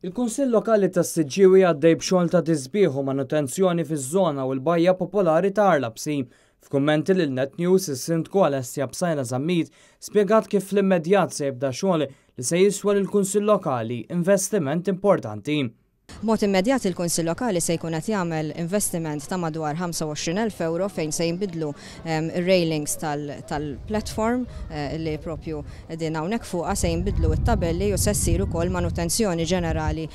Il-Kunsill Lokali tas-Siġġiewi għaddej b'xogħol ta' tisbiħ u manutenzjoni fiż-żona u l-bajja popolari ta' Għar Lapsi. F'kummenti lil Net News, is-Sindku Alessia Psaila Zammit spjegat kif fl-immedjat se jibda xogħol li se jiswa lill-Kunsill Lokali investiment importanti. B'mod immedjat il-Kunsill Lokali se jkun qed jagħmel investiment ta' madwar 25,000 ewro fejn se jinbidlu r-railings tal-platform li propju qegħdin hawnhekk fuqha, se jinbidlu t-tabelli u se ssir ukoll manutenzjoni ġenerali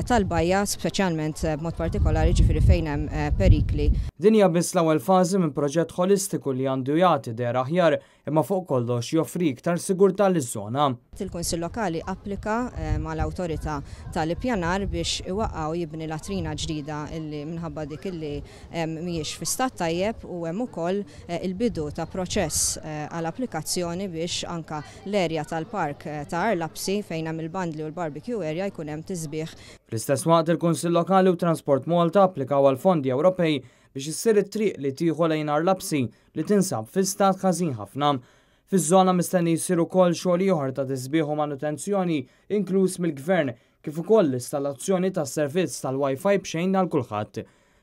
tal-bajja, speċjalment b'mod partikolari ġifieri fejn hemm perikli. Din hija biss l-ewwel fażi minn proġett ħolistiku li għandu jagħti dehra aħjar imma fuq kollox joffri iktar sigurtà liż-żona. Il-Kunsill Lokali applika mal-Awtorità tal-Ippjanar biex iwaqqa' u jibni latrina ġdida illi minħabba dik illi hemm mhijiex fi stat tajjeb u hemm ukoll il-bidu ta' proċess għal applikazzjoni biex anka l-area tal-park ta' Għar Lapsi fejn hemm il-bandli u l-barbecue area jkun hemm tisbiħ. Fl-istess waqt il-Kunsill Lokali u Transport Malta applikaw għal fondi Ewropej biex issir it-triq li tieħu lejn Għar Lapsi li tinsab fi stat ħażin ħafna. Fiż-żona mistenni jsir ukoll xogħol ieħor ta' tisbiħ u manutenzjoni inkluż mill-Gvern kif ukoll l-istallazzjoni ta' servizz tal-Wi-Fi b'xejn għal kulħadd.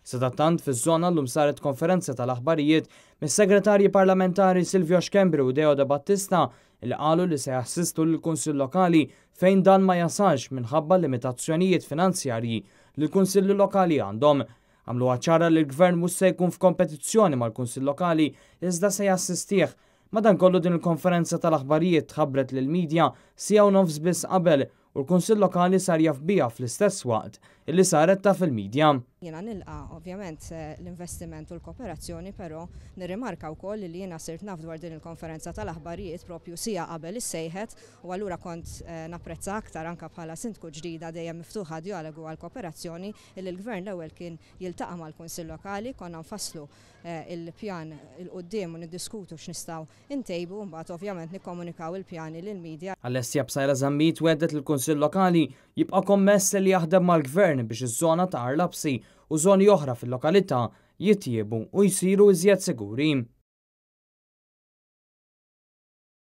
Sadattant fiż-żona llum saret konferenza tal-aħbarijiet mis-Segretarji Parlamentari Silvio Schembri u Deo De Battista li qalu li se jassistu lill-Kunsill Lokali fejn dan ma jasalx minħabba limitazzjonijiet finanzjarji li l-Kunsilli Lokali għandhom. Għamluha ċara li l-Gvern mhux se jkun f'kompetizzjoni mal-Kunsill Lokali iżda se jassistih. Madankollu din il-konferenza tal-aħbarijiet tħabbret lill-media siegħa u nofs biss qabel u l-Kunsill Lokali sar jaf biha fl-istess waqt illi saret taf il-media. Jiena nilqa' ovvjament l-investiment u l-kooperazzjoni però nirrimarka wkoll li jiena sirt naf dwar din il-konferenza tal-aħbarijiet propju siegħa qabel issejħet u allura kont napprezza aktar anke bħala Sindku ġdida dejjem miftuħa għad-djalogu għall-kooperazzjoni illi l-Gvern l-ewwel kien jiltaqa' mal-Kunsill Lokali, konna nfasslu l-pjan 'il quddiem u niddiskutu x'nistgħu ntejbu u mbagħad ovvjament nikkomunikaw il-pjani lill-media. Alessia Psaila Zammit wegħdet li l-Kunsill Lokali jibqa' kommess li jaħdem mal-Gvern biex iż-żona ta' Għar Lapsi u żoni oħra fil-lokalità jitjiebu u jsiru iżjed siguri.